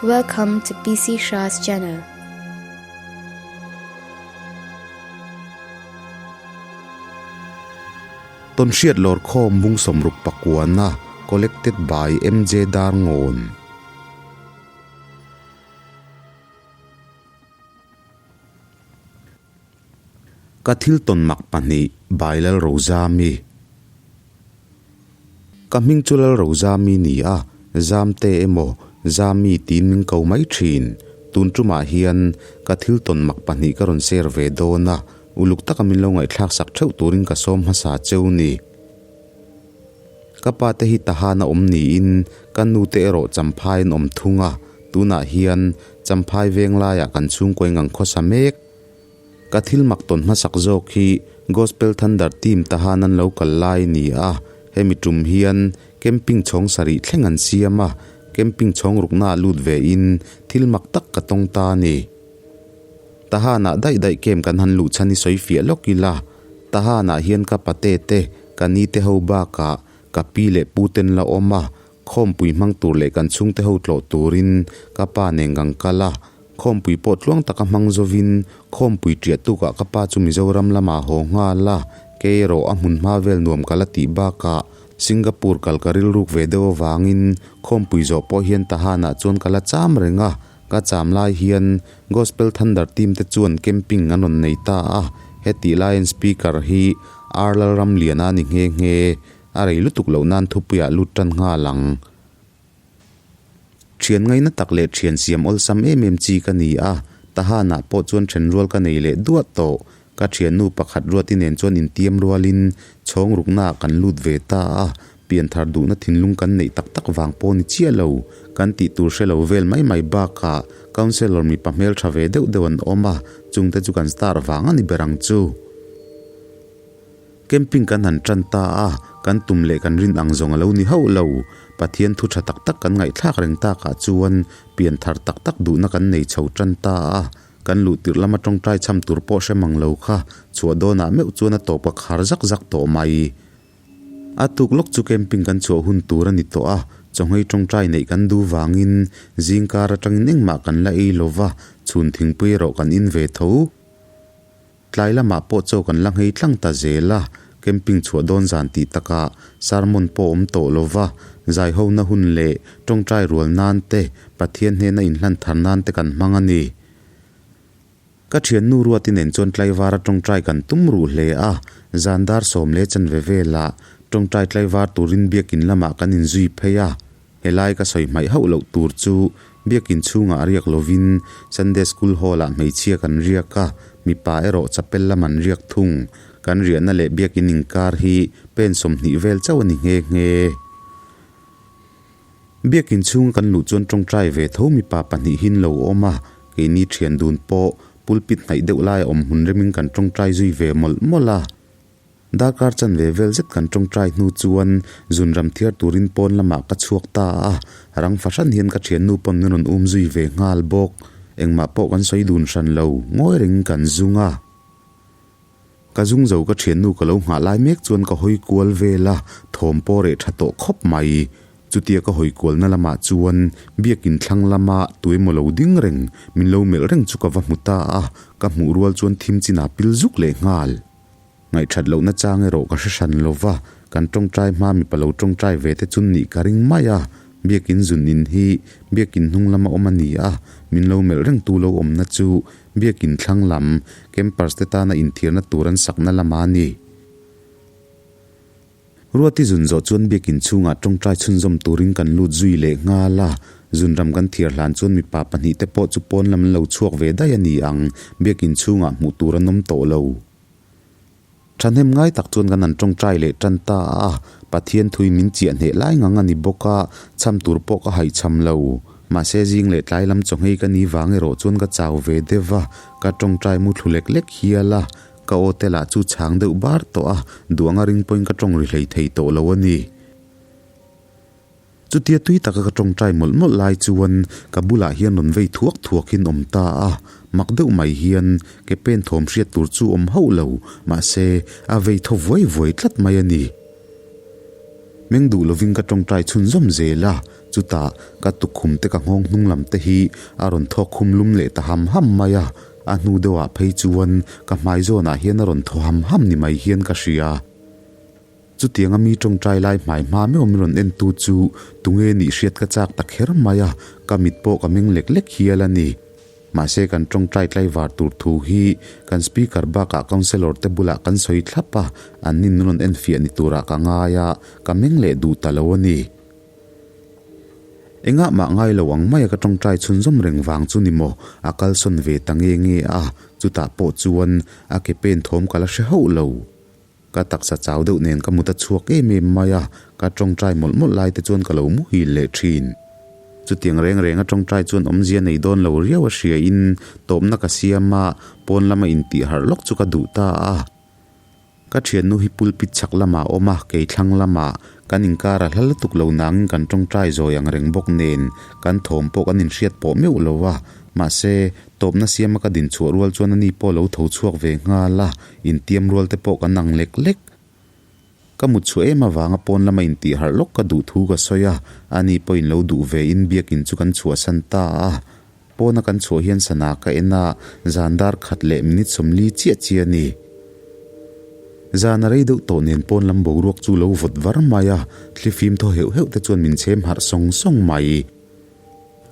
Welcome to PC Shah's channel. Tawnhriat lawrkhawm bung sawmruk pakuana Collected by MJ Darngawn. Ka thil tawn mak pahnih by Lalrozami. Ka hming chu Lalrozami ni a, Zamte emaw Zami tiin min ko mai thin. Tun tumah hian ka thil tawn mak pahnih ka rawn share ve dawn a, uluk taka min lo ngaihthlak sak theuh turin ka sawm hmasa cheu ni. Ka pa te hi Tahan a awm niin ka nu te erawh Champhai an awm thung a, tunah hian Champhai veng laiah kan chhungkaw eng ang khawsa mek. Ka thil mak tawn hmasak zawk hi Gospel Thunder team Tahan an lo kal lai a ni a, hemi tum hian camping chhawng sarih thleng an siam a, camping chhawng ruknaah lut ve in thil mak tak ka tawng ta a ni. Tahanah daih daih camp kan han luh chhan i sawi fiah lawk ila, Tahanah hian ka pate te, ka ni te ho bakah ka pi leh pu ten la awm a, Khawmpui hmang tur leh kan chhungte ho tlawh turin ka pa nen kan kal a, khawmpui pawh tluang taka hmang zovin khawmpui ṭiah tukah ka pa chu Mizoram lamah haw nghal a, kei erawh a hmun hma vel nuam ka la tih bakah Singapore kal ka rilruk ve deuh avangin khawmpui zawh pawh hian Tahanah chuan ka la cham reng a, ka cham lai hian Gospel Thunder team te chuan camping an rawn nei ta a, hetih laiin speaker hi R Lalramliana a ni nghe nghe. A rei lutuk loh nan thupuiah lut tan nghal ang. Thian ngaina tak leh thian siam awlsam em em chi ka ni a, Tahanah pawh chuan then rual ka nei leh duah tawh. Ka thiannu pakhat Ruati nen chuan intiam rualin chhawng ruknaah kan lut ve ta a, pianthar duhna thinlung kan neih tak tak vang pawh ni chiah lo. Kan tih tur hre lo vel mai mai bakah councellor mipa hmeltha ve deuh deuh an awm a, chungte chu kan star vang a ni ber ang chu. Camping kan han tan ta a, kan tum leh kan rin ang zawng a lo ni hauh lo. Pathian thu tha tak tak kan ngaihthlak reng takah chuan pian thar tak tak duhna kan nei chho tan ta a, kan luh tirh lama tawngtai chham tur pawh hre mang lo kha chhuah dawnah meuh chuan a tawp a khar zak zak tawh mai. A tuk lawk chu camping kan chhuah hun tur a ni tawh a, chawngei tawngtai neih kan duh vangin zingkar atangin engmah kan la ei lo va, chhun thingpui erawh kan in ve tho. Tlai lamah pawh chaw kan la nghei tlang ta zel a, camping chhuah dawn zan tih takah sermon pawh awm tawh lo va, zaihona hun leh tawngtai rual nan te, Pathian hnena inhlan thar nan te kan hmang a ni. Ka thiannu Ruati nen chuan tlaivara tawngtai kan tum ruh hle a, zan dar 10 leh chanve velah tawngtai tlaivar turin biakin lamah kan inzui phei a, Helai ka sawi hmaih hauh loh tur chu biakin chhungah riak lovin Sunday School Hall-ah hmeichhia kan riak a, mipa erawh chapel lam an riak thung. Kan riahna leh biakin inkar hi pen 20 vel chauh a ni nghe nghe. Biakin chhunga kan luh chuan tawngtai ve tho mipa pahnih hin lo awm a, keini thian dun pawh pulpit hnaih deuh laia awm hmun remin kan tawngtai zui ve mawlh mawlh a. Darkar chanve vel zet kan tawngtai hnu chuan zunram thiar turin pawn lamah ka chhuak ta a, rang fahran hian ka thiannu pawn min rawn um zui ve nghal bawk. Engmah pawh kan sawi dun hran lo, ngawi rengin kan zung a. Ka zung zo ka thiannu ka lo nghah lai mek chuan ka hawi kual vel a, thawm pawh reh tha tawh khawp mai. Chutia ka hawi kualna lamah chuan biakin thlang lama tuemaw lo ding reng, min lo melh reng chu ka va hmu ta a, ka hmuh rual chuan thim chinah pil zuk leh nghal. Ngaihthat lohna chang erawh ka hre hran lo va, kan tawngtai hma mipa lo tawngtai ve te chu nih ka ring mai a, biakin zun in hi biakin hnung lama awm a ni a, min lo melh reng tu lo awmna chu biakin thlang lam campers te tana inthiarna tur an sakna lama a ni. Ruati zun zawh chuan biakin chhungah tawngtai chhunzawm turin kan lut zui leh nghal a, zunram kan thiar hlan chuan mipa pahnih te pawh chu pawn lam an lo chhuak ve daih a ni ang, biakin chhungah hmuh tur an awm tawh lo. Thahnem ngai tak chuan kan han tawngtai leh tan ta a, Pathian thui min chiah hneh lai ngang a ni bawk a, chham tur pawh ka haihchham lo. Mahse zing leh tlai lam chaw nghei ka ni vang erawh chuan ka chau ve deuh a, ka tawngtai mu thlu lek lek hial a, ka aw te lah chu chhang deuh bar tawh a, duh anga ring pawhin ka tawng ri hlei thei tawh lo a ni. Chutia tui taka ka tawngtai mawlh mawlh lai chuan ka bulah hian rawn vei thuak thuak in awm ta a, mak deuh mai hian ke pen thawm hriat tur chu awm hauh lo, mahse a vei thaw vuai vuai tlat mai a ni. Meng duh lovin ka tawngtai chhunzawm zel a, chutah ka tukkhum te ka nghawng hnung lam te hi a rawn thawk khum lum leh ta ham ham mai a, a hnu deuhah phei chuan ka hmai zawnah hian a rawn thaw ham ham ni mai hian ka hria. Chutianga mi tawngtai lai hmai hma meuh min rawn entu chu tunge nih hriat ka chak ta kher mai a, ka mit pawh ka meng lek lek hial a ni. Mahse kan tawngtai tlaivar tur thu hi kan speaker bakah councellor te bulah kan sawi thlap a, an nin rawn enfiah ni turah ka ngai a, ka meng leh duh ta lo a ni. Engah mah ngai lo ang maia ka tawngtai chhunzawm reng vang chu ni maw a kalsawn ve ta nge nge a, chutah pawh chuan a ke pen thawm ka la hre hauh lo. Ka taksa chau deuh nen ka mut a chhuak em em mai a, ka tawngtai mawlh mawlh lai te chuan ka lo muhil leh thin. Chutiang reng reng a tawngtai chuan awmzia nei dawn lo riau a hria in tawpna ka siam a, pawn lama intih harh lawk chu ka duh ta a. Ka thiannu hi pulpit chhak lamah a awm a, kei thlang lamah kan inkar a hla lutuk lo nangin kan tawngtai zawi ang reng bawk nen kan thawm pawh kan inhriat pawh meuh lo a, mahse tawpna siama ka din chhuah rual chuan ani pawh lo tho chhuak ve nghal a. Intiam rual te pawh kan ang lek lek. Ka mut chhuah em avanga pawn lama intih harh lawk ka duh thu ka sawi a, ani pawhin lo duh ve in biakin chu kan chhuahsan ta a. Pawna kan chhuah hian sana ka en a, zan dar khat leh minute 40 chiah chiah a ni. Zan a rei deuh tawh nen pawn lam boruak chu lo vawt var mai a, thli fim thaw heuh heuh te chuan min chhem harh sawng sawng mai.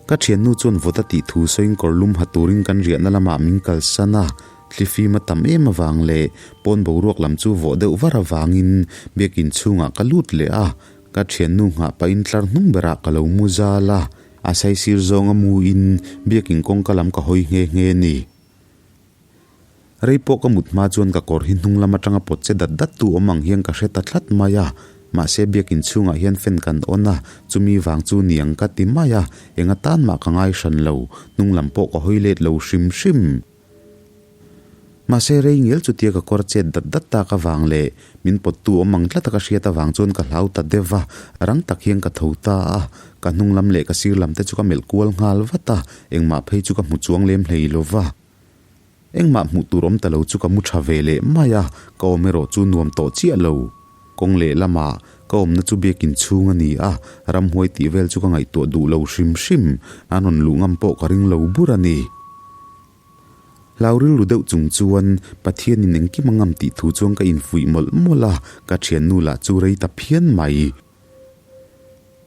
Ka thiannu chuan vawt a tih thu sawiin kawr lum ha turin kan riahna lamah min kalsan a, thlifim a tam em avang leh pawn boruak lam chu vawh deuh var avangin biakin chhungah ka lut leh a, ka thiannu nghah pahin tlar hnung berah ka lo mu zal a, a saisir zawnga muin biakin kawngka lam ka hawi nghe nghe ni. Rei pawh ka mut hma chuan ka kawr hi hnung lam atanga pawt che dat dat tu awm ang hian ka hre ta tlat mai a. Mahse biakin chhungah hian fan kan on a, chumi vang chu niang ka ti mai a, enga tan mah ka ngai hran lo, hnung lam pawh ka hawi let lo hrim hrim. Mahse rei ngel chutia ka kawr chet dat dat tak avang leh min pawt tu awm ang tlat a ka hriat avang chuan ka hlau ta deuh va, rang tak hian ka tho ta a, ka hnung lam leh ka sir lam te chu ka melh kual nghal vat a, engmah phei chu ka hmu chuang lem hlei lo va. Engmah hmuh tur awm ta lo chu ka mu tha ve leh mai a, ka awm erawh chu nuam tawh chiah lo. Kawng leh lamah ka awmna chu biakin chhung a ni a, ramhuai tih vel chu ka ngaihtuah duh lo hrim hrim, an rawn luh ngam pawh ka ring lo bur a ni. Hlau rilru deuh chung chuan Pathianin engkim a ngam tih thu chuan ka infuih mawlh mawlh a, ka thiannu lah chu rei ta phian mai.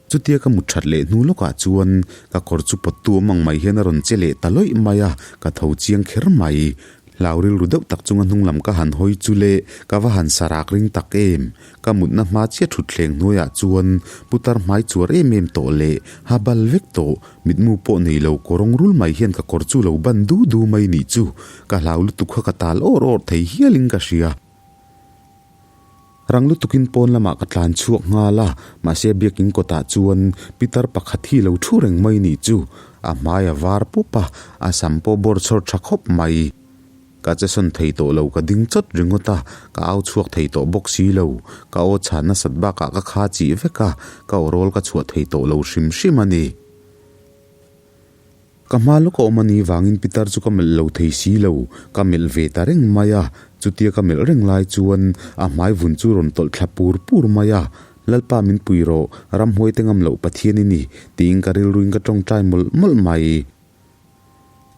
Chutia ka mut that leh hnu lawkah chuan ka kawr chu pawt tu awm ang mai hian a rawn che leh ta lawih mai a, ka tho chiang kher mai. Hlau rilru deuh tak chunga hnung lam ka han hawi chu le, ka va han sa rak ring tak em. Ka mutna hma chiah thutthleng hnuaiah chuan putar hmai chuar em em tawh leh ha bal vek tawh, mitmu pawh nei lo kawrawng rul mai hian ka kawr chu lo ban du du mai nih chu. Ka hlau lutuk kha ka tal awr awr thei hialin ka hria. Rang lutukin pawn lamah ka tlan chhuak nghal a, mahse biakin kawtah chuan pitar pakhat hi lo thu reng mai nih chu. A hmai a var pup a, a sam pawh bawr chhawr tha khawp mai. Ka che sawn thei tawh lo, ka ding chawt ringawt a, ka au chhuak thei tawh bawk si lo. Ka aw chhan nasat bakah ka kha chih vek a, ka aw rawl ka chhuah thei tawh lo hrim hrim a ni. Ka hma lawk a awm a nih vangin pitar chu ka melh lo thei si lo, ka melh ve ta reng mai a, chutia ka melh reng lai chuan a hmai vun chu rawn tawlh thla pur pur mai a, Lalpa min pui rawh, ramhuai te ngam loh Pathian i ni, tiin ka rilruin ka tawngtai mawlh mawlh mai.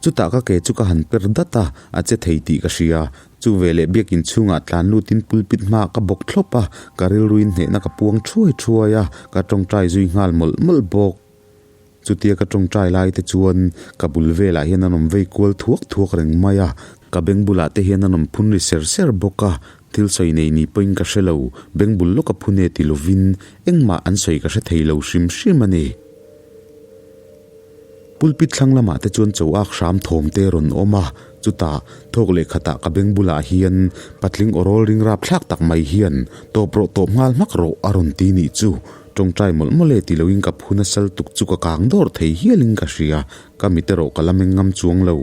Chutah ka ke chu ka han per dat a, a che thei tih ka hria, chu veleh biakin chhungah tlan lutin pulpit hmaah ka bawk thlawp a, ka rilruin hnehna ka puang thuai thuai a, ka tawngtai zui nghal mawlh mawlh bawk. Chutia ka tawngtai lai te chuan ka bul velah hian an awm vei kual thuak thuak reng mai a, ka beng bulah te hian an awm phun ri ser ser bawk a, thil sawi nei ni pawhin ka hre lo, beng bul lawka phun e ti lovin engmah an sawi ka hre thei lo hrim hrim a ni. Pulpit thlang lamah te chuan cho ak hram thawm te rawn awm a, chutah thawk leh khatah ka beng bulah hian patling aw rawl ring rap thlak tak mai hian tawp rawh tawp nghal hmak rawh a rawn ti nih chu. Tawngtai mawlh mawlh e ti loin ka phu nasal tuk chu ka kang dawr thei hialin ka hria, ka mit erawh ka la meng ngam chuang lo.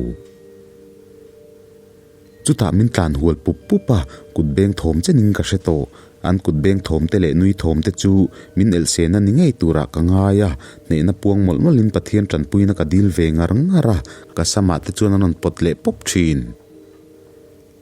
Chutah min tlan hual pup pup a, kut beng thawm chenin ka hre tawh. An kut beng thawm te leh nui thawm te chu min elhsena ni ngei turah ka ngai a, hnehna puang mawlh mawlhin Pathian tanpuina ka dil ve ngar ngar a, ka samah te chuan an rawn pawt leh pawp thin.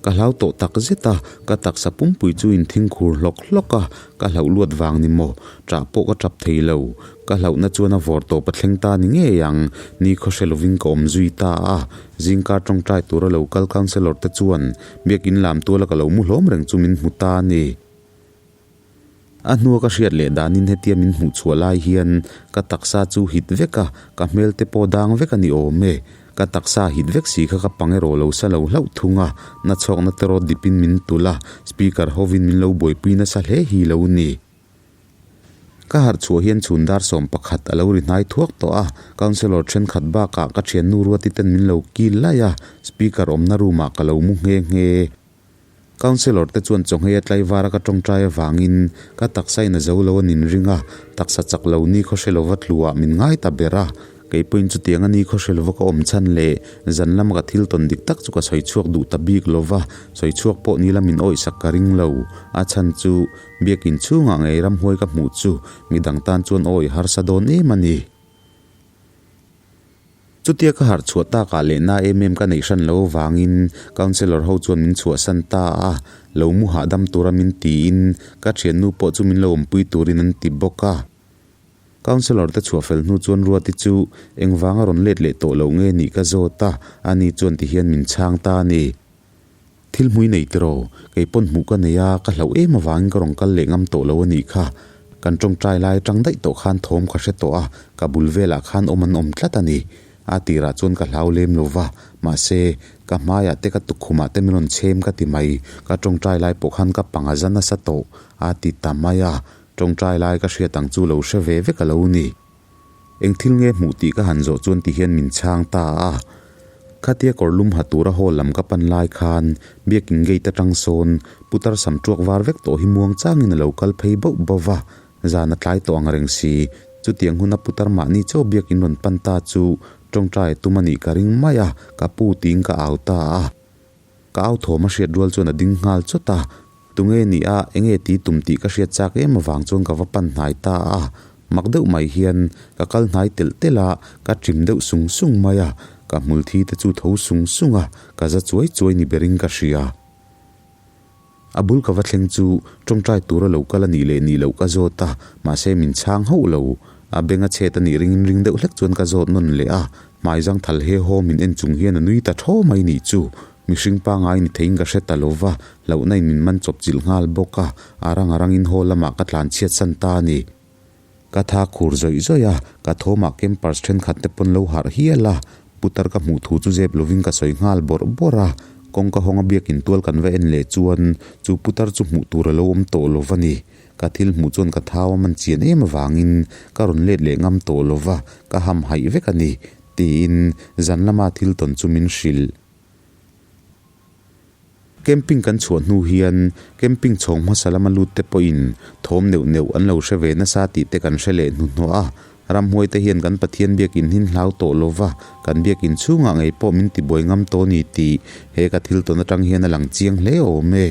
Ka hlau tawh tak zet a, ka taksa pumpui chu in thing khur hlawk hlawk a, ka hlauh luat vang ni maw, ṭah pawh ka ṭap thei lo. Ka hlauhna chuan a vawr tawp a thleng ta ni ngei ang, ni khawhre lovin ka awm zui ta a. Zingkar ṭawngṭai tura lo kal councellor te chuan biakin lam tuala ka lo mu hlawm reng chu min hmu ta a ni. A hnua ka hriat leh danin hetia min hmuh chhuah lai hian ka taksa chu hit vek a, ka hmel te pawh dang vek a ni awm e. Ka taksa hit vek si kha ka pang erawh lo sa lo hlauh thung a, na chhawkna te rawt dipin min tulh a, speaker hovin min lo buaipui nasa hle hi lo ni. Ka harh chhuah hian chhun dar 11 a lo ri hnai thuak tawh a, councellor thenkhat bakah ka thiannu Ruati ten min lo kil laih a, speaker awmna room ah ka lo mu nghe nghe. Councellor te chuan chawngheia tlaivara ka tawngtai avangin ka taksa in a zo lo a nin ring a, taksa chak lo ni khaw hre lova tluah min ngai ta ber a. Kei pawhin chutiang a ni khaw hre lova ka awm chhan leh zan lama ka thil tawn dik tak chu ka sawi chhuak duh ta bik lova, sawi chhuak pawh ni la min awihsak ka ring lo. A chhan chu biakin chhungah ngei ramhuai ka hmuh chu midang tan chuan awih harsa dawn em a ni. Chutia ka harh chhuah takah leh na em em ka neih hran lo avangin councellor ho chuan min chhuahsan ta a, lo mu hahdam tura min tiin ka thiannu pawh chu min lo awmpui turin an ti bawk a. Councellor te chhuah fel hnu chuan Ruati chu engvanga rawn let leh tawh loh nge nih ka zawt a, ani chuan tihian min chhang ta a ni. Thil hmui nei tiraw? Kei pawn hmuh ka nei a, ka hlauh em avangin ka rawn kal leh ngam tawh lo a nih kha. Kan tawngtai lai atang daih tawh khan thawm ka hre tawh a, ka bul velah khan awm an awm tlat a ni. A tirah chuan ka hlau lem lo va, mahse, ka hmaiah te ka tukkhumah te min rawn chhem ka ti mai. Ka tawngtai lai pawh khan ka panga za nasa tawh, a ti ta mai a. Tawngtai lai ka hriat ang chu lo hre ve vek a lo ni. Eng thil nge hmuh tih ka han zawh chuan ti hian min chhang ta a. Khatia kawr lum ha tura hall lam ka pan lai khan biakin gate atang sawn putar sam tuak var vek tawh hi muang changin a lo kal phei bauh bauh va, zan a tlai tawh ang reng si. Chutiang huna putar mahni chaw biakin rawn pan ta chu tawngtai tum a nih ka ring mai a, ka pu tiin ka au ta a. Ka au thawm a hriat rual chuan a ding nghal chawt a, tunge ni a, enge ti tum tih ka hriat chak em avang chuan ka va pan hnai ta a, mak deuh mai hian ka kal hnai telh telh a, ka ṭim deuh sung sung mai a, ka hmul thi te chu tho sung sung a, ka za chuai chuai ni berin ka hria. A bul ka va thleng chu ṭawngṭai tura lo kal a nih leh nih loh ka zawt a, mahse min chhang hauh lo. A beng a chhet a nih ringin ring deuh hlek chuan ka zawt nawn leh a, hmai zang thal he haw min en chung hian a nui ta thaw mai nih chu. Mihring pangai ni theiin ka hre ta lo va, hlauhna in min man chawp chilh nghal bawk a, a rang a rangin haw lamah ka tlan chhiat san ta a ni. Ka tha khur zawih zawih a, ka thawmah campers thenkhat te pawn lo harh hial a, putar ka hmuh thu chu zep lovin ka sawi nghal bawrh bawrh a, kawngka hawnga biakin tual kan va en leh chuan chu putar chu hmuh tur a lo awm tawh lo va ni. Ka thil hmuh chuan ka thau a man chian em avangin ka rawn let leh ngam tawh lo va, ka ham haih vek a ni, tiin zan lama thil tawn chu min hrilh. Camping kan chhuah hnu hian camping chhawng hmasa lama lut te pawhin thawm neuh neuh an lo hre ve nasa tih te kan hre leh hnuhnawh a. Ramhuai te hian kan Pathian biakin hin hlau tawh lova, kan biakin chhungah ngei pawh min tibuai ngam tawh ni tih he ka thil tawn atang hian a lang chiang hle awm e.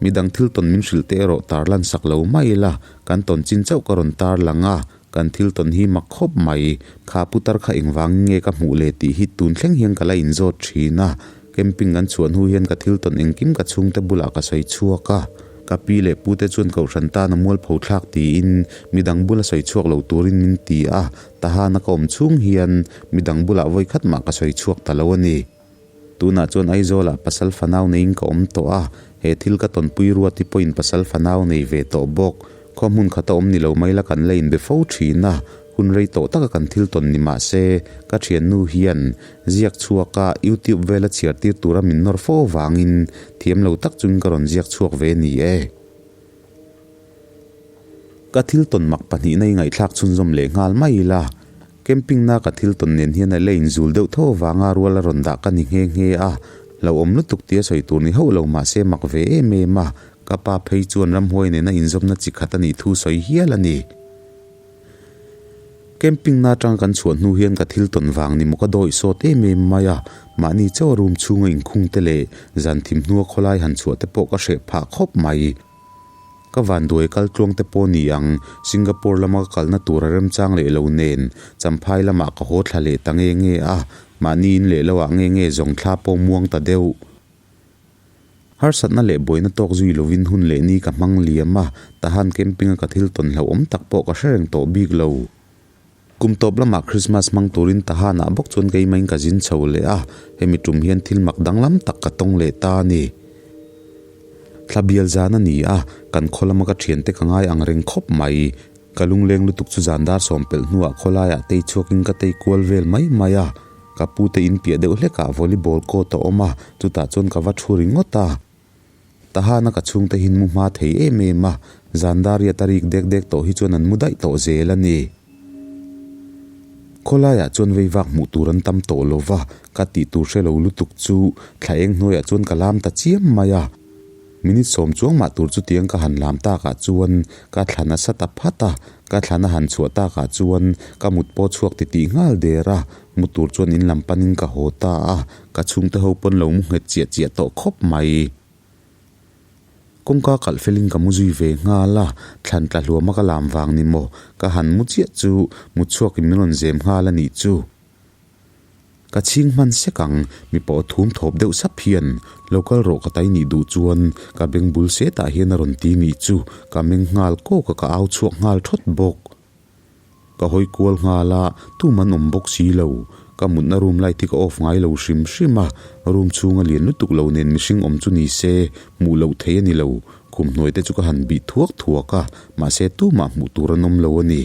Midang thil tawn min hrilh te erawh tarlan sak lo mai ila, kan tawn chin chauh ka rawn tarlang a, kan thil tawn hi mak khawp mai. Kha putar kha engvangin nge ka hmuh le tih hi tun thleng hian ka la inzawt thin a, camping kan chhuah hnu hian ka thil tawn engkim ka chhungte bulah ka sawi chhuak a, ka pi leh pute chuan kohhran tan a mualpho thlak tiin midang bula sawi chhuak lo turin min ti a, tahana ka awm chhung hian midang bulah vawikhat mah ka sawi chhuak ta lo a ni. Tunah chuan Aizawlah pasal fanau neiin ka awm tawh a, he thil ka tawnpui ruati pawhin pasal fanau nei ve tawh bawk. Khaw hmun khata awm ni lo mai la kan la inbe fo thin a, hun rei tawh taka kan thil tawn ni mah se, ka thiannu hian ziak chhuaka YouTube vela chhiar tir tura min nawr fo avangin thiam lo tak chungin ka rawn ziak chhuak ve ni e. Ka thil tawn mak pahnihna i ngaihthlak chhunzawm leh nghal mai ila. Camping na ka thil tawn nen hian a la inzul deuh tho avanga rual a rawn dah ka ni nghe nghe a, hlauhawm lutuk tia sawi tur ni hauh lo mahse mak ve em em a, ka pa phei chuan ramhuai nena inzawmna chi khat a nih thu sawi hial a ni. Camping na atanga kan chhuah hnu hian ka thil tawn vang ni maw ka dawih sawt em em mai a, mahni chaw room chhunga inkhung te leh zan thim hnua khawlai han chhuah te pawh ka hreh phah khawp mai. Ka vanduai kal tluang te pawh ni ang, Singapore lama ka kalna tur a remchang leh lo nen, Champhai lamah ka haw thla leh ta nge nge a, mahni in leh lo ah nge nge zawng thla pawh muang ta deuh. Harsatna leh buaina tawk zui lovin hun leh ni ka hmang liam a, Tahan camping a ka thil tawn hlauhawm tak pawh ka hre reng tawh bik lo. Kum tawp lamah Krismas hmang turin Tahanah bawk chuan keimahin ka zin chho leh a, hemi tum hian thil mak danglam tak ka tawng leh ta a ni. Thla bial zan a ni a, kan khaw lama ka thiante ka ngai ang reng khawp mai. Ka lungleng lutuk chu zan dar sawm pelh hnuah khawlaiah tei chhuakin ka tei kual vel mai mai a. Ka pute in piah deuh hlekah volleyball court a awm a, chutah chuan ka va thu ringawt a. Tahana ka chhungte hin mu hma thei em em a, zan dariat a rik dek dek tawh hi chuan an mu daih tawh zel a ni. Khawlaiah chuan veivak hmuh tur an tam tawh lo va, ka tih tur hre lo lutuk chu thla eng hnuaiah chuan ka lam ta chiam mai a. Minute sawm chuang mah tur chutiang ka han lam takah chuan ka thla nasa ta phat a, ka thla na han chhuah takah chuan ka mut pawh chhuak titih nghal der a, mu tur chuan in lam panin ka haw ta a, ka chhungte ho pawn lo mu nghet chiah chiah tawh khawp mai. Kawngka kalh felin ka mu zui ve nghal a, thlan tla hluama ka lam vang ni maw, ka han mu chiah chu mut chhuakin min rawn zem nghal a nih chu. Ka chhing hman sek ang, mi pawh thum thawp deuh sap hian lo kal rawh ka tai nih duh chuan ka beng bul setah hian a rawn ti nih chu ka meng nghal kawk a ka au chhuak nghal thawt bawk. Ka hawi kual nghal a, tum an awm bawk si lo. Ka mutna room light hi ka off ngai lo hrim hrim a, room chhunga lian lutuk lo nen mihring awm chu ni se hmuh loh thei a ni lo. Khum hnuai te chu ka han bih thuak thuak a, mahse tumah hmuh tur an awm lo a ni.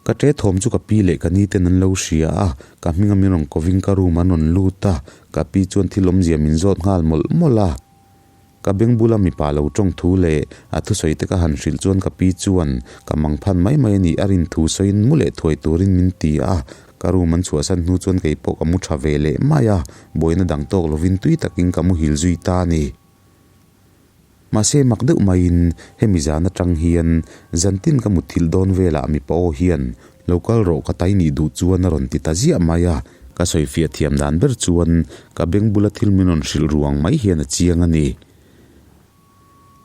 Ka ṭe thawm chu ka pi leh ka ni ten an lo hria a, ka hminga min rawn kovin ka room an rawn lut a, ka pi chuan thil awmzia min zawt nghal mawlh mawlh a. Ka beng bula mipa lo tawng thu leh a thusawi te ka han hrilh chuan ka pi chuan ka mangphan mai mai a nih a rin thu sawiin mu leh thuai turin min ti a, ka room an chhuahsan hnu chuan kei pawh ka mu tha ve leh mai a, buaina dang tawk lovin tui takin ka muhil zui ta a ni. Mahse mak deuh maiin hemi zan atang hian zantin ka mutthilh dawn velah mipa aw hian lo kal rawh ka tai nih duh chuan a rawn ti ta ziah mai a, ka sawifiah thiam dan ber chuan ka beng bula thil min rawn hrilh ruang mai hian a chiang a ni.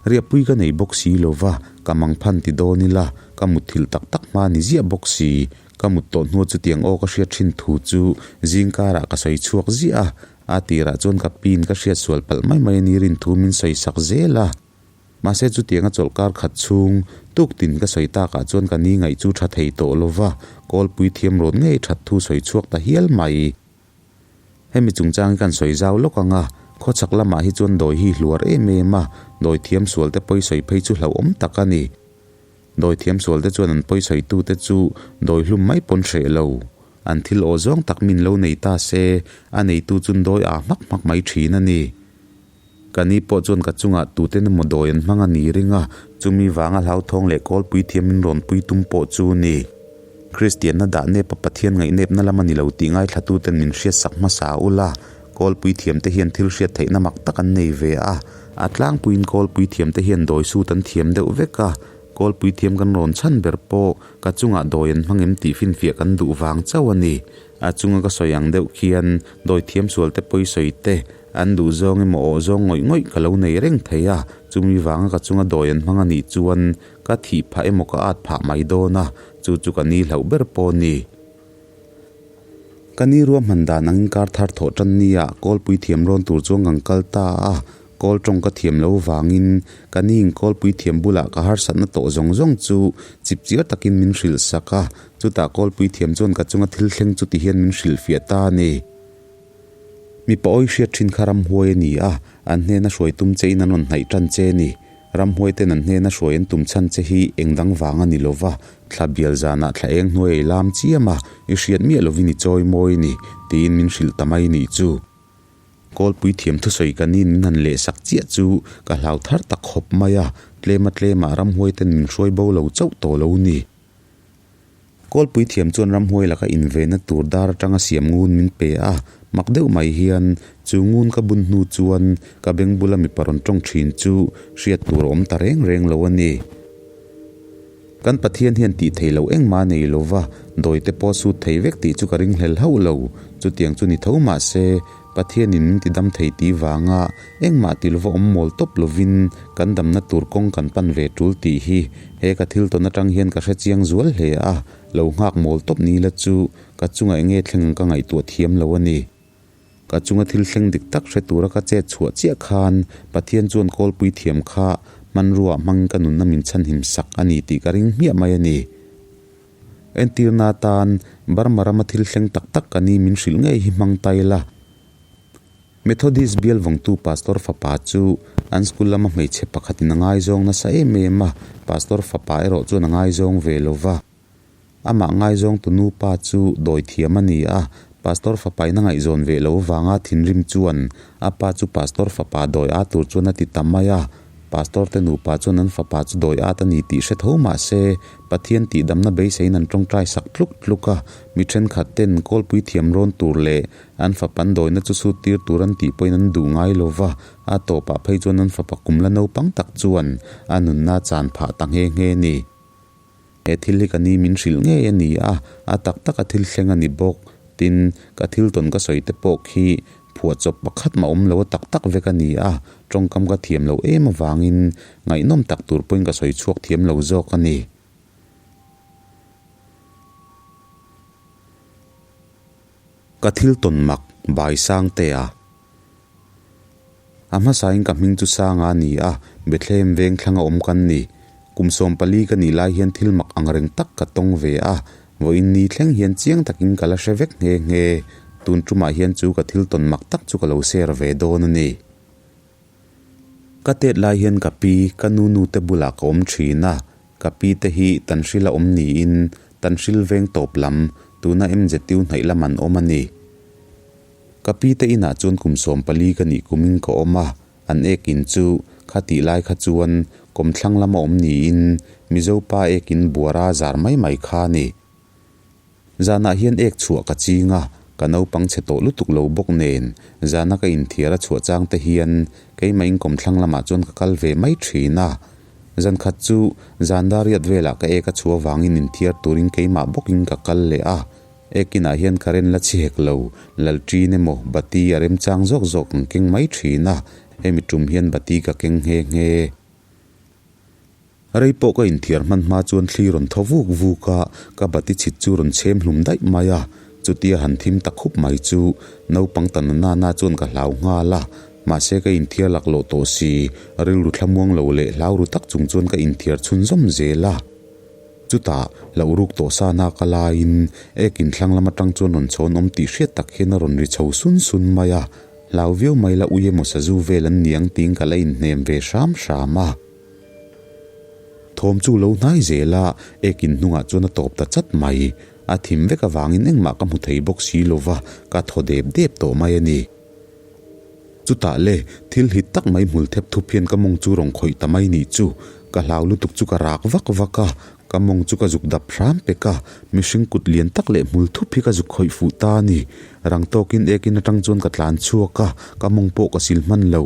Riahpui ka nei bawk si lo va, ka mangphan ti dawn ila, ka mutthilh tak tak hma ni ziah bawk si. Ka mut tawh hnuah chutiang aw ka hriat thin thu chu zingkarah ka sawi chhuak ziah a, A tirah chuan ka pin ka hriat sual palh mai mai a ni rin thu min sawi sak zel a. Mahse chutianga chawlhkar khat chhung tuk tin ka sawi takah chuan ka ni ngaih chu tha thei tawh lo va, kawlpui thiam rawn ngei that thu sawi chhuak ta hial mai. Hemi chungchang hi kan sawi zau lawk ang a, khawchhak lamah hi chuan dawi hi hluar em em a, dawi thiam sual te pawi sawi phei chu hlauhawm tak a ni. Dawi thiam sual te chuan an pawi sawi tu te chu dawi hlum mai pawn hreh lo. An thil aw zawng tak min lo nei ta se, a neitu chun dawi aa hmak hmak mai thin a ni. Ka ni pawh chuan ka chungah tuten emaw dawi an hmang a ni ring a, chumi vanga hlauthawng leh kawlpui thiam min rawn pui tum pawh chu ni. Kristianna dah nepa Pathian ngaihnepna lam a ni lo tih ngaithlatuten min hriatsak hmasa ula, kawlpui thiamte hian thil hriat theihna mak tak an nei ve a. A tlangpuiin kawlpui thiamte hian dawi sut an thiam deuh vek a, kawlpui thiam kan rawn chhan ber pawh ka chungah dawi an hmang em tih finfiah kan duh vang chauh a ni. A chunga ka sawi ang deuh khian dawi thiam sualte pawi sawi te An duh zawng emaw awh zawng ngawih ngawih ka lo nei reng thei a, chumi vanga ka chunga dawi an hmang a nih chuan ka thih phah emaw ka at phah mai dawn a, chu chu ka ni hlauh ber pawh a ni. Ka ni ruahman dan angin kar thar thawh tan nia kawlpui thiam rawn tur chuan kan kal ta a, kawl tawng ka thiam lo vangin ka ni in kawlpui thiam bulah ka harsatna tawh zawng zawng chu chip chiar takin min hrilh sak a, chutah kawlpui thiam chuan ka chunga thil thleng chu ti hian min hrilhfiah ta a ni. Mipa awi hriat thin kha ramhuai a ni a, an hnena hruai tum che in an rawn hnaih tan che a ni. Ramhuai ten an hnena hruai an tum chhan che hi eng dang vang a ni lo va, thla bial zanah thla eng hnuai ei lam chiam a, i hriat miah lovin i chawi mawi a ni, tiin min hrilh ta mai nih chu. Kawlpui thiam thusawi ka nin min han lehsak chiah chu ka hlau thar ta khawp mai a, tlema tlemah ramhuai ten min hruai bo lo chauh tawh lo ni. Kawlpui thiam chuan ramhuai laka invenna tur dar atanga siam ngun min pe a, mak deuh mai hian chu ngun ka bun hnu chuan ka beng bula mipa rawn tawng thin chu hriat tur a awm ta reng reng lo a ni. Kan Pathian hian tih thei lo engmah a nei lo va, dawite pawh sut thei vek tih chu ka ringhlel hauh lo. Chutiang chu ni tho mah se, Pathianin min ti dam thei tih vanga engmah ti lova awm mawl tawp lovin kan damna tur kawng kan pan ve tul tih hi he ka thil tawn atang hian ka hre chiang zual hle a, lo nghak mawl tawp ni la chu ka chungah enge thleng ang ka ngaihtuah thiam lo a ni. Ka chunga thil thleng dik tak hre tura ka chet chhuah chiah khan Pathian chuan kawlpui thiam kha hmanruaah hmangin ka nunna min chhanhim sak a ni tih ka ring hmiah mai a ni. Entirna atan Burma rama thil thleng tak tak ka ni min hrilh ngei hi hmang ta ila. Methodist bial vawngtu Pastor fapa chu an school lama hmeichhe pakhatin a ngaizawng nasa em em a, Pastor fapa erawh chuan a ngaizawng ve lo va. Amah ngaizawngtu nupa chu dawi thiam a ni a, Pastor fapain a ngaihzawn ve lo vanga thinrim chuan a pa chu Pastor fapa dawi a tur chuan a ti ta mai a. Pastor te nupa chuan an fapa chu dawi at a ni tih hre tho mah se, Pathian tihdamna beiseiin an tawngtai sak tluk tluk a, mi thenkhat ten kawlpui thiam rawn tur leh An fapan dawina chu sut tir tur an tih pawhin an duh ngai lo va, a tawpah phei chuan an fapa kum la naupang tak chuan a nunna chan phah ta nghe nghe a ni. He thil hi ka ni min hrilh ngei a ni a, a tak taka thil thleng a ni bawk. Tin, ka thil tawn ka sawi te pawh khi phuahchawp pakhat mah awm lo a tak tak vek a ni a, tawngkam ka thiam loh em avangin ngaihnawm tak tur pawhin ka sawi chhuak thiam lo zawk a ni. Ka thil tawn mak bai Sangtea. A hmasain ka hming chu Sanga a ni a, Bethlehem veng thlanga awm kan ni. Kum 14 ka nih lai hian thil mak ang reng tak ka tawng ve a, vawiin ni thleng hian chiang takin ka la hre vek nghe nghe. Tun tumah hian chu ka thil tawn mak tak chu ka lo share ve dawn a ni. Ka tet lai hian ka pi, ka nu nu te bulah ka awm thin a, ka pi te hi Tanhril a awm niin Tanhril veng tawp lam, tuna MZU hnaih lam an awm a ni. Ka pi te inah chuan kum 14 ka nih kumin ka awm a, an ek in chu kha tih lai kha chuan kawmthlang lama awm niin Mizo pa ek in buara zar mai mai kha a ni. Zanah hian ek chhuah ka ching a, ka naupang chhe tawh lutuk lo bawk nen, zana ka inthiar a chhuah chang te hian keimah inkawmthlang lamah chuan ka kal ve mai thin a. Zan khat chu zan dariat velah ka ek a chhuah vangin inthiar turin keimah bawkin ka kal leh a. Ek inah hian current la chhi hek lo, lalṭin emaw bati a remchang zawk zawk ang keng mai thin a, hemi tum hian bati ka keng nghe nghe. Rei pawh ka inthiar hman hma chuan thli rawn thaw vuk vuk a, ka bati chhit chu rawn chhem hlum daih mai a. Chutia han thim ta khup mai chu naupang ta na na chuan ka hlau nghal a, mahse ka inthiar laklawh tawh si, rilru thlamuang lo leh hlau ru tak chung chuan ka inthiar chhunzawm zel a. Chutah, hlauh ruk tawh sa na ka laiin ek inthlang lam atang chuan rawn chhawn awm tih hriat tak hian a rawn ri chho sun sun mai a, hlau viau mai la ui emaw sazu vel an niang tiin ka la inhnem ve hram hram a. Thawm chu lo hnai zel a, ekin hnungah chuan a tawp ta chat mai. A thim vek avangin engmah ka hmu thei bawk si lo va, ka thaw dep dep tawh mai a ni. Chutah le, thil hit tak mai hmul thep thup hian ka mawng chu rawn khawih ta mai nih chu. Ka hlau lutuk chu ka rak vak vak a, ka mawng chu ka zuk dap hram pek a, mihring kut lian tak leh hmul thup hi ka zuk khawih fuh ta a ni. Rang tawkin ekin atang chuan ka tlan chhuak a, ka mawng pawh ka sil hman lo.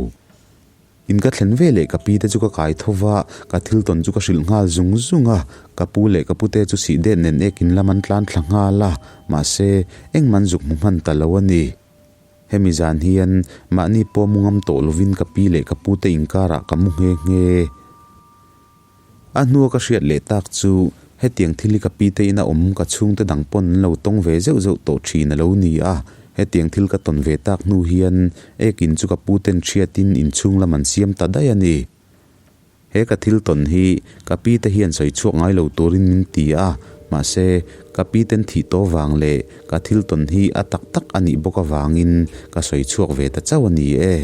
In ka thlen ve leh ka pi te chu ka kai tho va, ka thil tawn chu ka hrilh nghal zung zung a, ka pu leh ka pute chu sih det nen ek in lam an tlan thla nghal a, mahse, engmah an zuk hmu hman ta lo a ni. Hemi zan hian mahni pawh mu ngam tawh lovin ka pi leh ka pute inkarah ka mu nghe nghe. A hnua ka hriat leh tak chu hetiang thil hi ka pi te ina awm ka chhungte dang pawn an lo tawng ve zeuh zeuh tawh thin a lo ni a, hetiang thil ka tawn ve tak hnu hian ekin chu ka pu ten hriatin inchhung lam an siam ta daih a ni. He ka thil tawn hi ka pi te hian sawi chhuak ngai lo turin min ti a, mahse ka pi ten thih tawh vang leh ka thil tawn hi a tak tak a nih bawk avangin ka sawi chhuak ve ta chauh a ni e.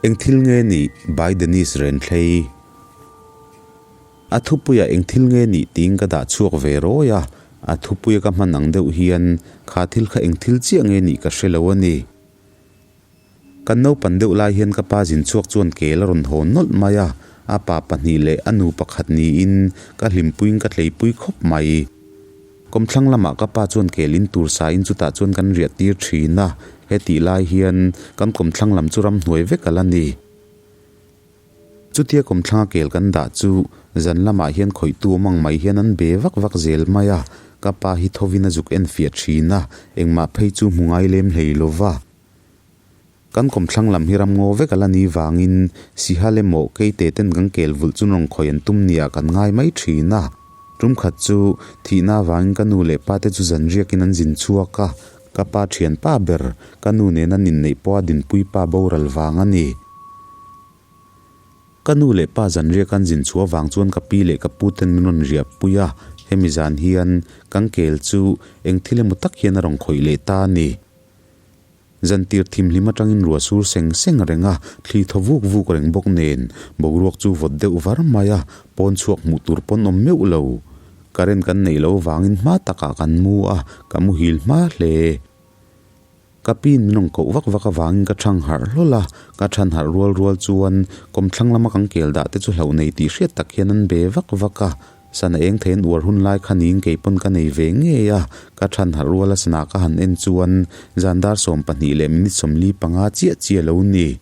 Eng thil nge nih by Dennis Renthlei. A thupuiah eng thil nge nih tiin ka dah chhuak ve rawi a, a thupuia ka hman ang deuh hian kha thil kha eng thil chiah nge nih ka hre lo a ni. Kan naupan deuh lai hian ka pa zin chhuak chuan kel a rawn haw nawlh mai a, a pa pahnih leh a nu pakhat niin ka hlimpuiin ka tleipui khawp mai. Kawmthlang lamah ka pa chuan kel in tur sain chutah chuan kan riah tir thin a, hetih lai hian kan kawmthlang lam chu ramhnuai vek a la ni. Chutia kawmthlanga kel kan dah chu zan lamah hian khawihtu awm ang mai hian an be vak vak zel mai a, ka pa hi thovin a zuk en fiah thin a, engmah phei chu hmu ngai lem hlei lo va. Kan kawmthlang lam hi ramngaw vek a la ni vangin Sihal emaw Keite ten kan kel vulh chu rawn khawih an tum nia kan ngai mai thin a. Tum khat chu thihna avangin ka nu leh pa te chu zan riakin an zin chhuak a, ka pa thian pa ber ka nu nena ninneih pawha dinpui pa boral vang a ni. Ka nu leh pa zan riak an zin chhuah avang chuan ka pi leh ka pu ten min rawn riah pui a, hemi zan hian kan kel chu eng thil emaw tak hian a rawn khawih leh ta a ni. Zantir thimhlim atangin ruah sur seng seng reng a, thli thaw vuk vuk reng bawk nen, boruak chu vawt deuh var mai a, pawn chhuak hmuh tur pawn awm meuh lo. Current kan neih loh vangin hma takah kan mu a, ka muhil hma hle. Ka pin min rawn koh vak vak avangin ka thang harh hlawl a, ka than harh rual rual chuan kawmthlang lama kan kel dah te chu hlauh nei tih hriat tak hian an be vak vak a, Sana eng thei an uar hun lai kha niin kei pawn ka nei ve ngei a, ka than harh rual a sana ka han en chuan zan dar 12 leh minute 45 chiah chiah lo ni.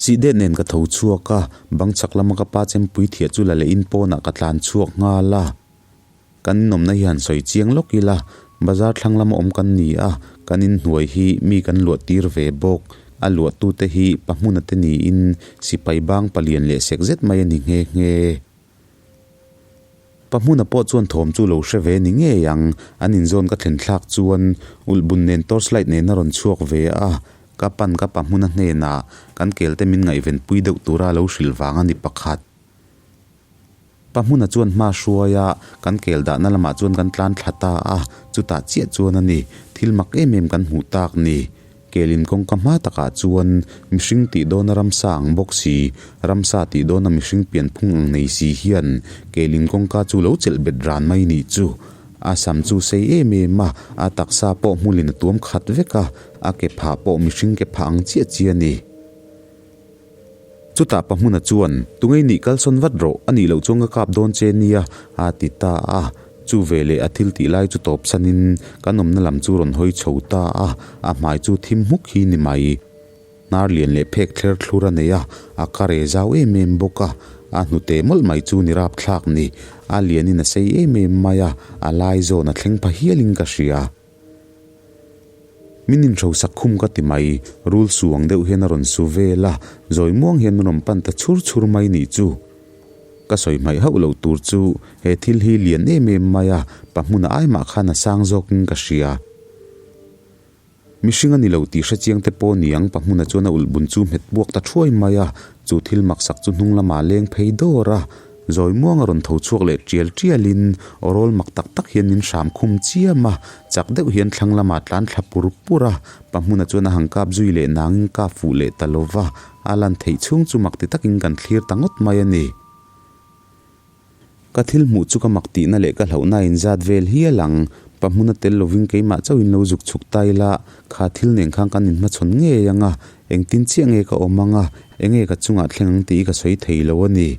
Sihdet nen ka tho chhuak a, bang chhak lama ka pa chempui thiah chu la leh in pawnah ka tlan chhuak nghal a. Kan inawmna hi han sawi chiang lawk ila, bazar thlang lama awm kan ni a, kan inhnuai hi mi kan luah tir ve bawk. A luahtute hi pahmuna te niin sipai bang palian leh sek zet mai a ni nghe nghe. Pahmuna pawh chuan thawm chu lo hre ve ni ngei ang, an inzawn ka thlen thlak chuan ulhbun nen torchlight nen a rawn chhuak ve a, ka pan ka pahmuna hnenah kan kelte min ngaihven pui deuh tura lo hrilh vang a ni pakhat. Pahmuna chuan hma hruai a, kan kel dahna lamah chuan kan tlan thla ta a, chutah chiah chuan a ni, thil mak em em kan hmuh tak ni. Kelin kawngka hma takah chuan mihring tih dawna ramsa ang bawk si, ramsa tih dawna mihring pianphung ang nei si hian kelin kawngka chu lo chelh bet ran mai nih chu. A sam chu sei em em a, a taksa pawh hmulin a tuam khat vek a, a ke phah pawh mihring ke phah ang chiah chiah a ni. Chutah Pahmuna chuan, Tungei nih kalsawn vat rawh, a nih loh chuan ka kap dawn che nia, a ti ta a. Chu veleh a thil tih lai chu tawp sanin kan awmna lam chu rawn hawi chho ta a, a hmai chu thim hmuk hi ni mai. Hnar lian leh phek thler thlur a nei a, a ka re zau em em bawk a, a hnute mawlh mai chu ni rapthlak ni. A lianin a sei em em mai a, a lai zawn a thleng pha hialin ka hria. Min inhrosak khum ka ti mai, rul su ang deuh hian a rawn su vel a, zawi muang hian min rawn pan ta chhur chhur mai nih chu. Ka sawi hmaih hauh loh tur chu he thil hi lian em em mai a, pa hmuna ai mah khan a sang zawkin ka hria. Mihring a ni lo tih hre chiang te pawh niang pa hmuna chuan a ulh bun chu hmet buak ta thuai mai a, chu thil maksak chu hnung lamah a leng phei dawr a. Zawi muang a rawn tho chhuak leh tial tialin aw rawl mak tak tak hian min hram khum chiam a, chak deuh hian thlang lamah tlan thla pur pur a, pa hmuna chuan a han kap zui leh nangin kap fuh leh ta lo va, a lan theih chhung chu mak ti takin kan thlir ta ngawt mai a ni. Ka thil hmuh chu ka mak tihna leh ka hlauhna a inzat vel hial ang, pa hmuna tel lovin keimah chauhin lo zuk chhuk ta ila, kha thil nen khan kan inhmachhawn ngei ang a, engtin chiah nge ka awm ang a, enge ka chungah thleng ang tih ka sawi thei lo a ni.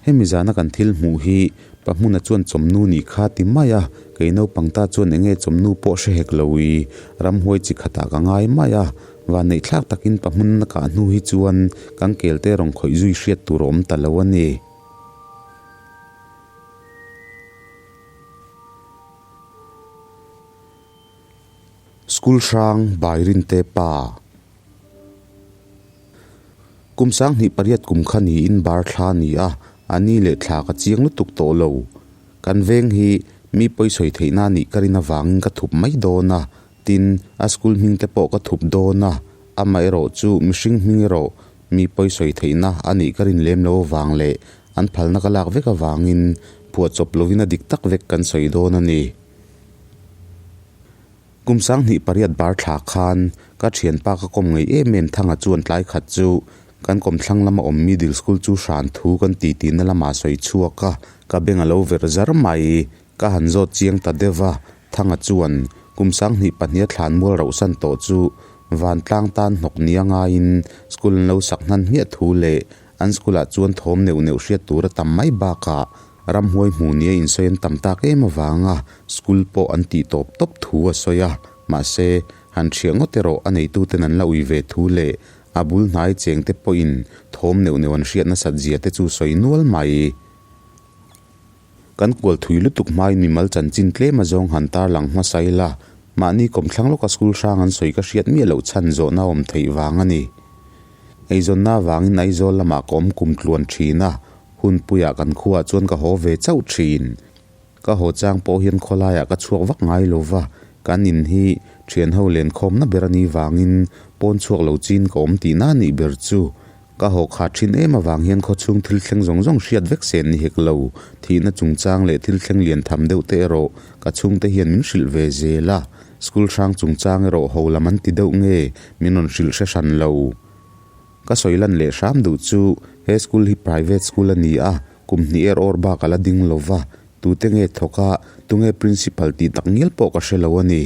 Hemi zana kan thil hmuh hi pa hmuna chuan chawmnu nih kha ti mai a, kei naupang ta chuan enge chawmnu pawh hre hek lo i, ramhuai chi khatah ka ngai mai a, vanneih thlak takin pa hmun a kah hnu hi chuan kan kelte rawn khawih zui hriat tur a awm ta lo a ni. School hrang Bairinte pa. Kum 28 kum kha niin bar thla a ni a, a ni leh thla ka chiang lutuk tawh lo. Kan veng hi mi pawi sawi theihna a nih ka rin avangin ka thup mai dawn a, tin, a school hming te pawh ka thup dawn a, amaherawh chu mihring hming erawh mi pawi sawi theihna a nih ka rin lem lo avang leh an phalna ka lak vek avangin phuahchawp lovin a dik tak vek kan sawi dawn a ni. Kum 28 bar thla khan ka thianpa ka kawm ngei em em Thanga chuan tlai khat chu kan kawmthlang lama awm middle school chu hran thu kan ti tihna lamah sawi chhuak a, ka beng a lo ver zar mai. Ka han zawt chiang ta deuh a, Thanga chuan kum 22 a thlan mual rauhsan tawh chu vantlang tan hnawk nia ngaiin school an lo sak hnan hmiah thu leh an school ah chuan thawm neuh neuh hriat tur a tam mai bakah Ramhuai hmu nia insawi an tam tak em avanga school pawh an tih tawp tawp thu a sawi a, mahse, han hriah ngawt erawh a neituten an la ui ve thu leh a bul hnai cheng te pawhin thawm neuh neuh an hriat nasat zia te chu sawi nual mai. Kan kual thui lutuk hmain mimal chanchin tlem azawng han tarlang hmasa ila, mahni kawmthlang lawka school hrang an sawi ka hriat miah loh chhan zawhna awm theih vang a ni. Eizawnna avangin Aizawl lamah ka awm kum tluan thin a. Hunpuiah kan khuaah chuan ka haw ve chauh thin. Ka haw chang pawh hian khawlaiah ka chhuak vak ngai lo va, kan in hi thianho lenkhawmna ber a nih vangin pawn chhuak lo chin ka awm tihna a nih ber chu. Ka haw kha thin em avang hian khawchhung thil thleng zawng zawng hriat vek sen ni hek lo. Thihna chungchang leh thil thleng lian tham deuh te erawh ka chhungte hian min hrilh ve zel a. School hrang chungchang erawh ho lam an ti deuh nge min rawn hrilh hre hran lo. Ka sawi lan leh hram duh chu he school hi private school a ni a, kum hnih er awr bak a la ding lo va, tute nge thawk a, tunge principal tih tak ngial pawh ka hre lo a ni.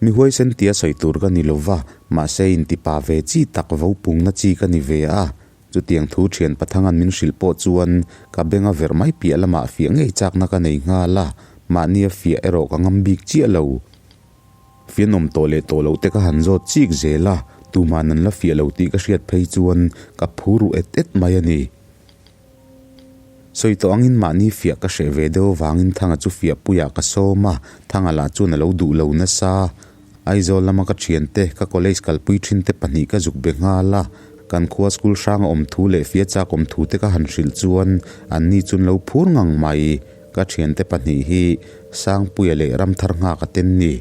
Mi huaisen tia sawi tur ka ni lo va, mahse intipa ve chi tak vo pungna chi ka ni ve a. Chutiang thu thian Pathanga'n min hrilh pawh chuan ka benga verh mai piah lamah fiah ngei chakna ka nei nghal a, mahnia fiah erawh ka ngam bik chiah lo. Fianawm tawh leh tawh loh te ka han zawt chik zel a, tuman an la fiah lo tih ka hriat phei chuan ka phu ruh et et mai a ni. Sawi tawh angin mahni fiah ka hreh ve deuh avangin Thanga chu fiah puiah ka sawm a, Thanga lah chuan a lo duh lo nasa. Aizawl lama ka thiante, ka college kalpui thinte pahnih ka zuk be nghal a, kan khua school hranga awm thu leh fia chak awm thu te ka han hrilh chuan anni chuan lo phur ngang mai. Ka thiante pahnih hi Sangpuia leh Ramthar nghak a ten ni.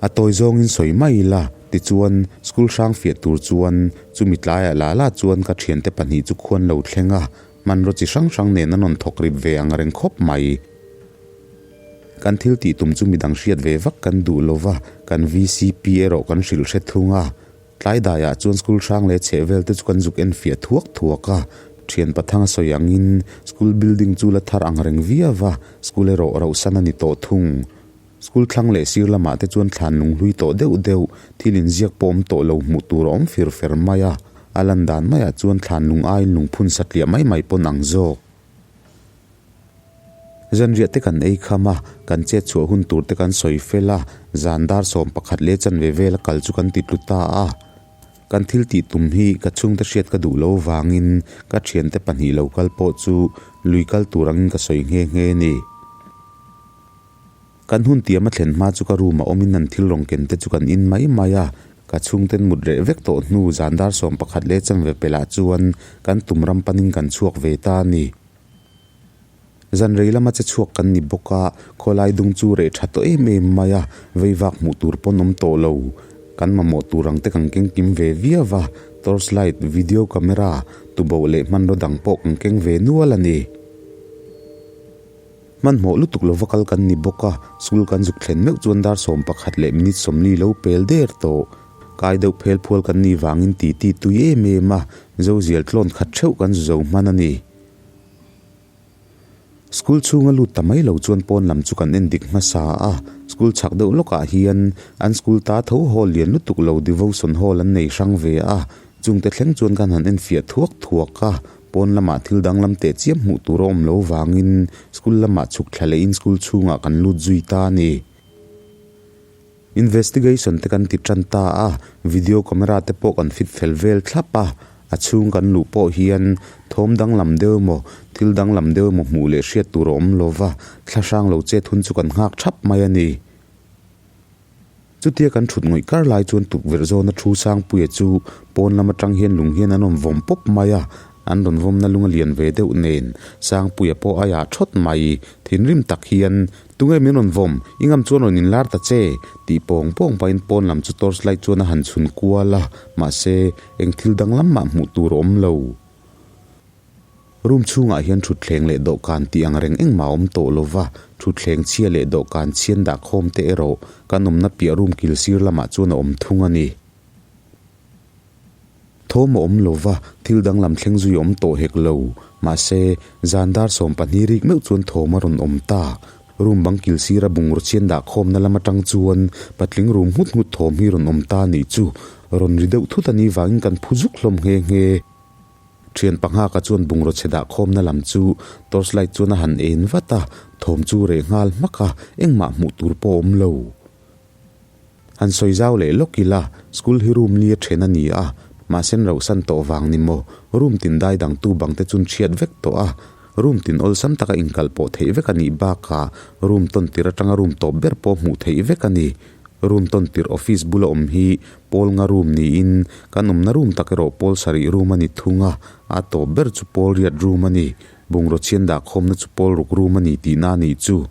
A tawi zawngin sawi mai ila, tichuan school hrang fiah tur chuan chumi tlaiah la la chuan ka thiante pahnih chu khuan lo thleng a, hmanraw chi hrang hrang nen an rawn thawk rip ve ang reng khawp mai. Kan thil tih tum chu midang hriat ve vak kan duh lo va, kan vcp erawh kan hrilh hre thung a. Tlai daiah chuan school hrang leh chheh vel te chu kan zuk en fiah thuak thuak a, thian pathanga sawi angin school building chu la thar ang reng viau va, school erawh rauhsan a ni tawh thung. School thlang leh sir lamah te chuan thlan lunghlui tawh deuh deuh, thil inziak pawh awm tawh lo hmuh tur a awm fir fer mai a, a lan dan maiah chuan thlan lung aiin lungphun satliah mai mai pawn ang zawk. Zanriah te kan ei kham a, kan chet chhuah hun tur te kan sawi fel a, zan dar 11 leh chanve vela kal chu kan ti tlu ta a. Kan thil tih tum hi ka chhungte hriat ka duh lo vangin ka thiante pahnih lo kal pawh chu lui kal tur angin ka sawi nghe nghe a ni. Kan hun tiam a thlen hma chu ka room a awmin an thil rawn ken te chu kan in mai mai a, ka chhungten mut reh vek tawh hnu zan dar 11 leh chanve pelh ah chuan kan tum ram panin kan chhuak ve ta a ni. Zan rei lama che chhuak kan ni bawk a, khawlai dung chu reh tha tawh em em mai a, vei vak hmuh tur pawn awm tawh lo. Kan mamawh tur ang te kan keng kim ve viau a, torch light, video camera, tuboh leh hmanraw dang pawh kan keng ve nual a ni. Hmanhmawh lutuk lova kal kan ni bawk a, school kan zuk thlen meuh chuan dar 11 leh minute 40 lo pel der tawh. Kai deuh phel phual kan nih vangin titi tui em em a, zozial tlawn khat theuh kan zu zo hman a ni. School chhunga lut ta mai lo chuan pawn lam chu kan en dik hmasa a, school chhak deuh lawkah hian an school ta tho hall lian lutuk lo devotion hall an nei hrang ve a, chungte thleng chuan kan han en fiah thuak thuak a. Pawn lamah thil danglam teh chiam hmuh tur a awm lo vangin school lamah chhuk thla lehin school chhungah kan lut zui ta a ni. Investigation te kan ti tan ta a, video camera te pawh kan fit fel vel thlap a, a chhung kan luh pawh hian thawm danglam deuh emaw thil danglam deuh emaw hmuh leh hriat tur a awm lo va, thla hrang lo chet hun chu kan nghak thap mai a ni. Chutia kan thut ngawih kar lai chuan tukverh zawna thu Sangpuia chu pawn lam atang hian lung hian an rawn vawm pawp mai a, an rawn vawmna lung a lian ve deuh nen Sangpuia pawh a yah thawt mai. Thinrim tak hian, Tunge min rawn vawm? I ngam chuan rawn inlar ta che! tih pawng pawng pahin pawn lam chu torch light chuan a han chhun kual a, mahse eng thil danglam mah hmuh tur a awm lo. Room chhungah hian thutthleng leh dawhkan tih ang reng engmah a awm tawh lo va, thutthleng chhia leh dawhkan chhian dah khawm te erawh kan awmna piah room kil sir lamah chuan a awm thung a ni. Thawm a awm lo va, thil danglam thleng zui a awm tawh hek lo. Mahse, zan dar 12 rik meuh chuan thawm a rawn awm ta. Room bang kil sira bungraw chhian dah khawmna lam atang chuan patling room nghut nghut thawm hi rawn awm ta a nih chu. Rawn ri deuh thut a nih vangin kan phu zuk hlawm nghe nghe. Thian panghaka chuan bungraw chhe dah khawmna lam chu torch light chuan a han en vat a, thawm chu reh nghal hmak a, engmah hmuh tur pawh a awm lo. Han sawi zau leh lawk ila, school hi room li a then a ni a, mahse an rauhsan tawh vang ni maw, room tin dai dangtu bang te chuan chhiat vek tawh a, room tin awlsam taka inkal pawh theih vek a nih bakah room tawn tir atanga room tawp ber pawh hmuh theih vek a ni. Room tawn tirh office bula awm hi pawl nga room niin kan awmna room tak erawh pawl sarih room a ni thung a, a tawp ber chu pawl riat room a ni. Bungraw chhian dah khawmna chu pawl ruk room a ni tihna a nih chu.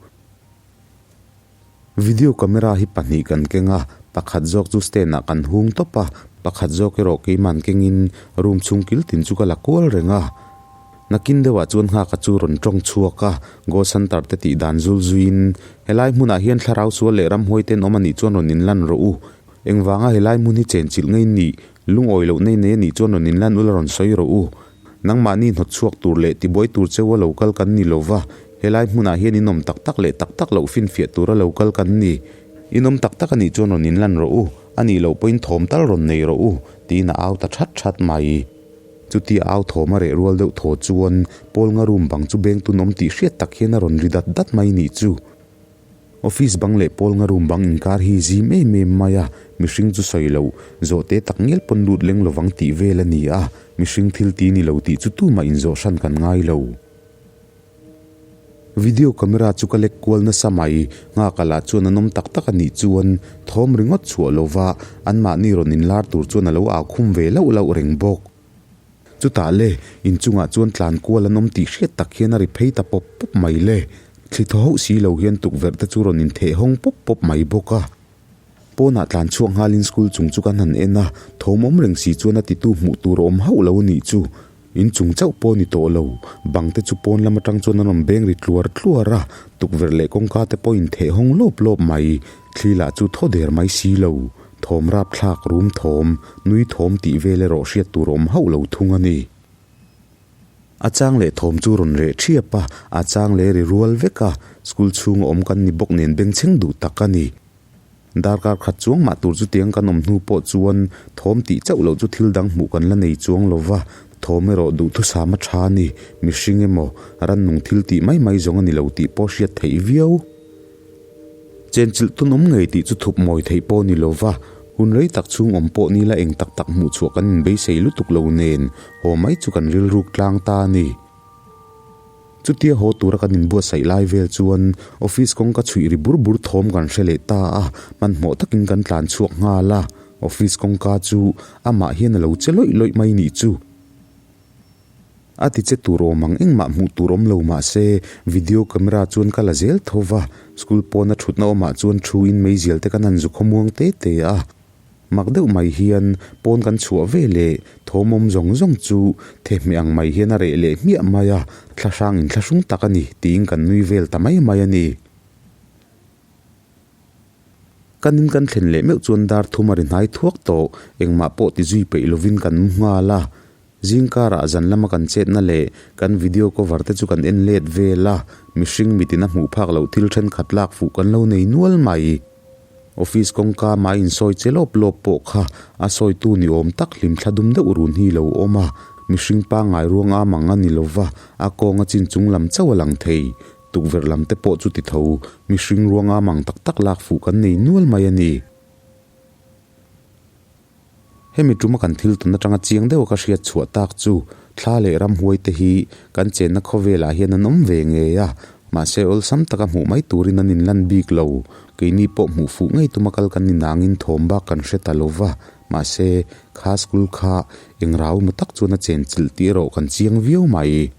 Video camera hi pahnih kan keng a, pakhat zawk chu stand ah kan hung tawp a, pakhat zawk erawh keiman kengin room chhung kil tin chu ka la kual reng a. Nakin deuhah chuan nghaka chu rawn tawng chhuak a, Ghost Hunter te tih dan zul zuiin, Helai hmunah hian thlarau sual leh ramhuai ten awm a nih chuan rawn inlan rawh u. Engvanga helai hmun hi chenchilh ngei nih, lungawi loh nei nei a nih chuan rawn inlan ula rawn sawi rawh u. Nangmahni hnawt chhuak tur leh tibuai tur cheu a lo kal kan ni lo va, helai hmunah hian in awm tak tak leh tak tak loh finfiah tura lo kal kan ni. In awm tak tak a nih chuan rawn inlan rawh u, a nih loh pawhin thawm tal rawn nei rawh u, tiin a au ta that that mai. Chutia au thawm a reh rual deuh thaw chuan Paul nga room bang chu beng tun awm tih hriat tak hian a rawn ri dat dat mai nih chu. Office bang leh Paul nga room bang inkar hi zim em em mai a, mihring chu sawi loh, zawhte tak ngial pawn lut leng lovang tih vel a ni a, mihring thil ti ni lo tih chu tumah inzawh hran kan ngai lo. Video camera chu ka lek kual nasa mai, nghak lah chuan an awm tak tak a nih chuan thawm ringawt chhuah lova anmahni rawn inlar tur chuan a lo au khum ve lauh lauh reng bawk. Chutah le, inchungah chuan tlan kual an awm tih hriat tak hian a ri phei ta pawp pawp mai le. Thli thaw hauh si lo hian tukverh te chu rawn intheh hawng pawp pawp mai bawk a. Pawnah tlan chhuak nghalin school chung chu kan han en a, thawm awm reng si chuan a titu hmuh tur a awm hauh lo a nih chu. In chung chauh pawh a ni tawh lo, bang te chu pawn lam atang chuan an rawn beng ri tluar tluar a, tukverh leh kawngka te pawh intheh hawng lawp lawp mai. Thli lah chu thaw der mai si lo, thawm rapthlak, rum thawm, nui thawm tih vel erawh hriat tur a awm hauh lo thung a ni. A chang leh thawm chu rawn reh thiap a, a chang leh ri rual vek a, school chhunga awm kan ni bawk nen bengchheng duh tak a ni. Darkar khat chuang mah tur chutiang kan awm hnu pawh chuan thawm tih chauh loh chu thil dang hmuh kan la nei chuang lo va, thawm erawh duhthusam a tha a ni, mihring emaw, rannung thil tih mai mai zawng a ni lo tih pawh hriat theih viau. Chenchilh tun awm ngei tih chu thup mawi theih pawh ni lo va, hun rei tak chhung awm pawh nila eng tak tak hmuh chhuah kan inbeisei lutuk lo nen haw mai chu kan rilruk tlang ta a ni. Chutia haw tura kan inbuatsaih lai vel chuan office kawngka chhuih ri bur bur thawm kan hre leh ta a, hmanhmawh takin kan tlan chhuak nghal a, office kawngka chu amah hian a lo che lawih lawih mai nih chu. A ti che tur awm ang engmah hmuh tur awm lo mah se video camera chuan ka la zel tho va, school pawna thutna awmah chuan thu in meizial te kan han zu khawmuang te te a. Mak deuh mai hian pawn kan chhuah ve leh thawm awm zawng zawng chu thehmeh ang mai hian a reh leh hmiah mai a, thlahrang inthlahrung tak a ni tiin kan nui vel ta mai mai a ni. Kan in kan thlen leh meuh chuan dar thum a ri hnai thuak tawh, engmah pawh ti zui peih lovin kan mu nghal a. Zing karah zan lama kan chetna leh kan video cover te chu kan en let vel a, mihring mitin a hmuh phak loh thil thenkhat lak fuh kan lo nei nual mai. Office kawngka mai insawi che lawp lawp pawh kha a sawitu ni awm tak hlim thla dum deuh run hi lo awm a, mihring pangngai ruang am ang a ni lova, a kawnga chin chung lam chauh a lang thei. Tukverh lam te pawh chu ti tho, mihring ruang am ang tak tak lak fuh kan nei nual mai a ni. Hemi tuma kan thil tawn atanga chiang deuha ka hriat chhuah tak chu thla leh ramhuai te hi kan chenna khawvelah hian an awm ve ngei a, mahse awlsam taka hmuh mai turin an inlan bik lo. Keini pawh hmuh fuh ngei tuma kal kan ni nangin thawm bak kan hre ta lo va, mahse kha school kha eng rau emaw tak chuan a chenchilh tih erawh kan chiang viau mai.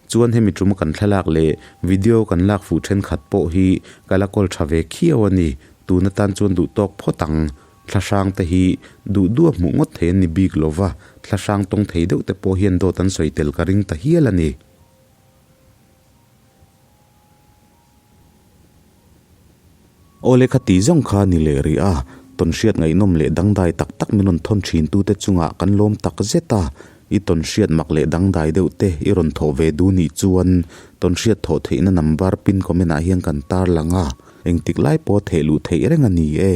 Chuan hemi tuma kan thlalak leh video kan lak fuh thenkhat pawh hi ka la kawl tha ve khiau a ni. Tun atan chuan duh tawk phawt ang. Thlahrang te hi duh duh a hmuh ngawt thei an ni bik lo va, thlahrang tawng thei deuh te pawh hian dawt an sawi tel ka ring ta hial a ni. Aw le kha ti zawng kha ni leh rih a, tawnhriat ngaihnawm leh dangdai tak tak min rawn thawn thin tute chungah kan lawm tak zet a, i tawnhriat mak leh dangdai deuh te i rawn thawh ve duh nih chuan tawnhriat thawh theihna number pin comment ah hian kan tar lang a, engtik lai pawh theh luh theih reng a ni e.